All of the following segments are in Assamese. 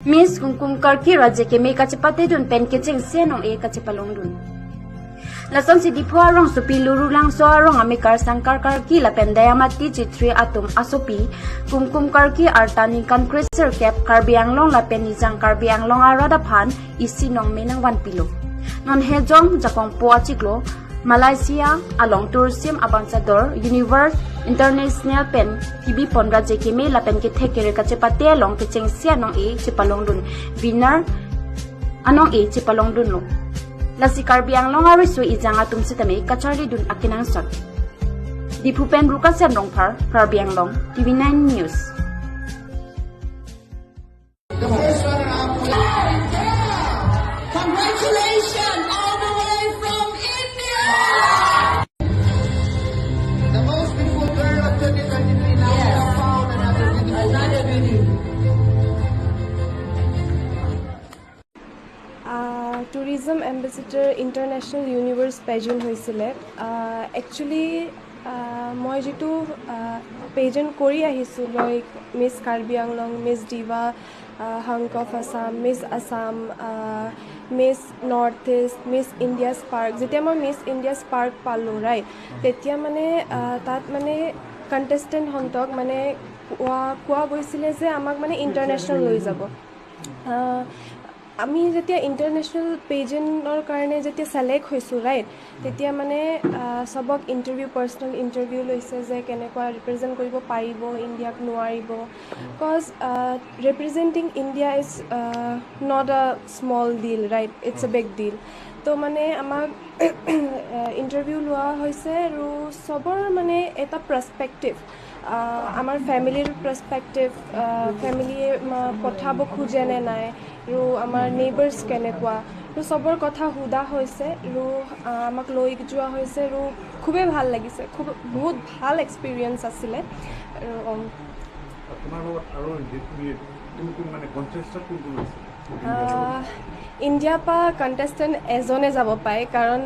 Miss Kumkum Karki Raje ke me kachipate dun pen ke cheng se nong e kachipalong dun. Lason si dipo arong supi luru lang so arong ame kar sangkar karki la pen dayamati chitri atum asopi Kumkum Karki artani kan kreser cap Karbi Anglong la pen nijang Karbi Anglong arada phan isi nong menang wan pilo. Non hejong jakong po achiklo Malaysia along tourism ambassador universe international pen TV pondra jekime la pen ke thekere ka chepate along ke chengsia nong e chepalong dun winner anong e chepalong dun lo lasi Karbi Anglong ari su ijanga tumsitame kacharli dun akinang sot Diphu pen ruka sem rongphar Karbi Anglong TV9 News. The first runner-up. Congratulations all the way from India! The most beautiful girl of 2023. Now we have found another beautiful. Another beauty. Tourism ambassador international universe pageant হৈছিলে। একচুৱেলি মই যিটো পেজেণ্ট কৰি আহিছোঁ, like Miss Karbi Anglong, Miss Diva hunk of Assam, Miss Assam, Miss North East, Miss India Spark. যেতিয়া মই মিছ ইণ্ডিয়া স্পাৰ্ক পালোঁ, ৰাইট, তেতিয়া মানে তাত মানে কণ্টেষ্টেণ্টহঁতক মানে কোৱা গৈছিলে যে আমাক মানে ইণ্টাৰনেশ্যনেল লৈ যাব। আমি যেতিয়া ইণ্টাৰনেশ্যনেল পেজেণ্টৰ কাৰণে যেতিয়া ছেলেক্ট হৈছোঁ, ৰাইট, তেতিয়া মানে চবক ইণ্টাৰভিউ, পাৰ্চনেল ইণ্টাৰভিউ লৈছে যে কেনেকুৱা ৰিপ্ৰেজেণ্ট কৰিব পাৰিব ইণ্ডিয়াক, নোৱাৰিব, 'cause representing India is not a small deal, right? It's a big deal. তো মানে আমাক ইণ্টাৰভিউ লোৱা হৈছে আৰু চবৰ মানে এটা পাৰ্চপেক্টিভ, আমাৰ ফেমিলিৰ পাৰ্চপেক্টিভ, ফেমিলিয়ে পঠাব খোজে নে নাই, আৰু আমাৰ নেইবাৰ্ছ কেনেকুৱা, আৰু চবৰ কথা সোধা হৈছে আৰু আমাক লৈ যোৱা হৈছে আৰু খুবেই ভাল লাগিছে, খুব বহুত ভাল এক্সপিৰিয়েঞ্চ আছিলে। আৰু তোমাৰ লগত আৰু কোন কোন মানে কণ্টেষ্টেণ্ট কোন কোন আছে? ইণ্ডিয়াৰ পৰা কণ্টেষ্টেণ্ট এজনে যাব পায়, কাৰণ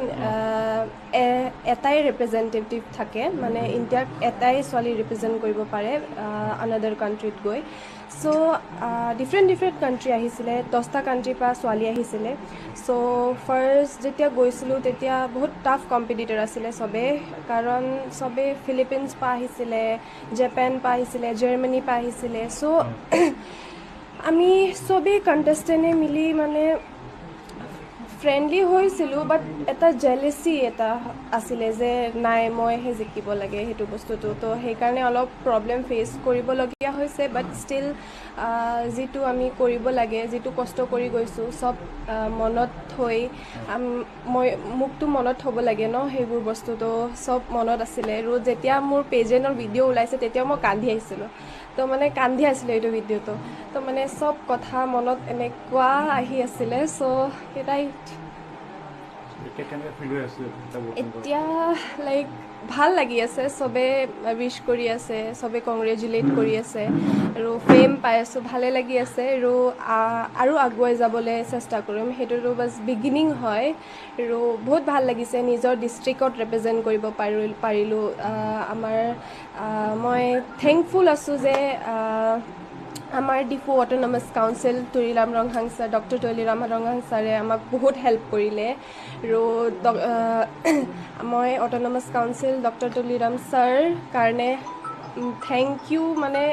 এটাই ৰিপ্ৰেজেণ্টেটিভ থাকে, মানে ইণ্ডিয়াক এটাই ছোৱালী ৰিপ্ৰেজেণ্ট কৰিব পাৰে আনাডাৰ কাণ্ট্ৰিত গৈ। চ' ডিফাৰেণ্ট ডিফাৰেণ্ট কাণ্ট্ৰি আহিছিলে, 10টা কাণ্ট্ৰিৰ পৰা ছোৱালী আহিছিলে। চ' ফাৰ্ষ্ট যেতিয়া গৈছিলোঁ তেতিয়া বহুত টাফ কম্পিটিটৰ আছিলে চবেই, কাৰণ চবেই ফিলিপিনছ পৰা আহিছিলে, জাপান পৰা আহিছিলে, জাৰ্মানীৰ পৰা আহিছিলে। চ' আমি চবেই কণ্টেষ্টেণ্টে মিলি মানে ফ্ৰেণ্ডলি হৈছিলোঁ, বাট এটা জেলেচি এটা আছিলে যে নাই, মইহে জিকিব লাগে সেইটো বস্তুটো। তো সেইকাৰণে অলপ প্ৰব্লেম ফেচ কৰিবলগীয়া হৈছে, বাট ষ্টিল যিটো আমি কৰিব লাগে, যিটো কষ্ট কৰি গৈছোঁ, চব মনত থৈ, মই মোকতো মনত থ'ব লাগে ন সেইবোৰ বস্তুটো, চব মনত আছিলে। আৰু যেতিয়া মোৰ পেজেণ্টৰ ভিডিঅ' ওলাইছে তেতিয়া মই কান্দি আহিছিলোঁ, তো মানে কান্দি আছিলোঁ এইটো ভিডিঅ'টো। তো মানে চব কথা মনত এনেকুৱা আহি আছিলে। চ' ৰাইট। এতিয়া কেনেকৈ ফিল হৈ আছে? এতিয়া লাইক ভাল লাগি আছে, চবে উইচ কৰি আছে, চবে কংগ্ৰেচুলেট কৰি আছে আৰু ফেম পাই আছোঁ, ভালে লাগি আছে আৰু আগুৱাই যাবলৈ চেষ্টা কৰিম। সেইটোতো বাছ বিগিনিং হয় আৰু বহুত ভাল লাগিছে, নিজৰ ডিষ্ট্ৰিক্টত ৰিপ্ৰেজেণ্ট কৰিব পাৰিলোঁ। আমাৰ মই থেংকফুল আছোঁ যে আমাৰ Diphu autonomous council Tuliram Ronghang sir, doctor Tuliram Ronghang ছাৰে আমাক বহুত হেল্প কৰিলে আৰু মই autonomous council doctor Tuliram sir কাৰণে thank U, মানে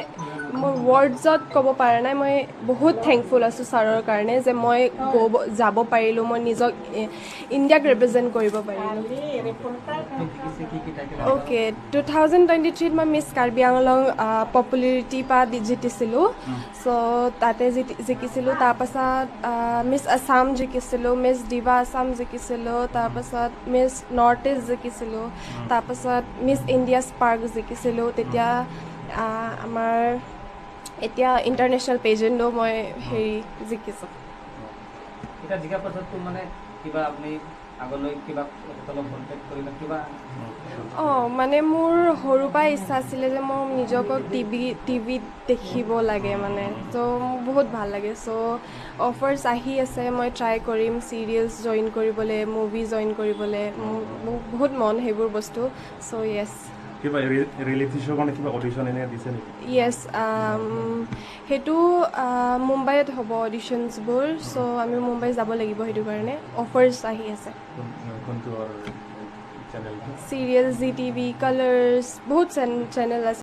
মই ৱৰ্ডছত ক'ব পৰা নাই, মই বহুত থেংকফুল আছোঁ ছাৰৰ কাৰণে যে মই যাব পাৰিলোঁ, মই নিজক ইণ্ডিয়াক ৰিপ্ৰেজেণ্ট কৰিব পাৰিলোঁ। অ'কে, 2023ত মই মিছ কাৰ্বি আংলং পপুলাৰিটিৰ পৰা জিতিছিলোঁ, চ' তাতে জিকিছিলোঁ। তাৰপাছত মিছ আছাম জিকিছিলোঁ, মিছ ডিভা আছাম জিকিছিলোঁ, তাৰপাছত মিছ নৰ্থ ইষ্ট জিকিছিলোঁ, তাৰপাছত মিছ ইণ্ডিয়া স্পাৰ্ক জিকিছিলোঁ। তেতিয়া আমাৰ এতিয়া ইণ্টাৰনেশ্যনেল পেজেণ্টো মই হেৰি জিকিছোঁ। এতিয়া জিকাৰ পাছততো মানে কিবা আপুনি আগলৈ কিবা তেখেতলক কণ্টেক্ট কৰিলে কিবা? অঁ, মানে মোৰ সৰুৰ পৰাই ইচ্ছা আছিলে যে মই নিজক টিভিত দেখিব লাগে, মানে ত' মোক বহুত ভাল লাগে। চ' অফাৰ্ছ আহি আছে, মই ট্ৰাই কৰিম চিৰিয়েলছ জইন কৰিবলৈ, মুভি জইন কৰিবলৈ, মোক বহুত মন সেইবোৰ বস্তু। চ' য়েছ। কিবা ৰিয়েলিটি শ্ব' মানে কিবা অডিশ্যন এনে দিছে নেকি? য়েছ, সেইটো মুম্বাইত হ'ব অডিশ্যনছবোৰ। চ' আমি মুম্বাই যাব লাগিব, সেইটো কাৰণে অফাৰ্ছ আহি আছে। কোনটো চেনেলটো? চিৰিয়েল, জি টিভি, কালাৰ্ছ, বহুত চেনেল আছে।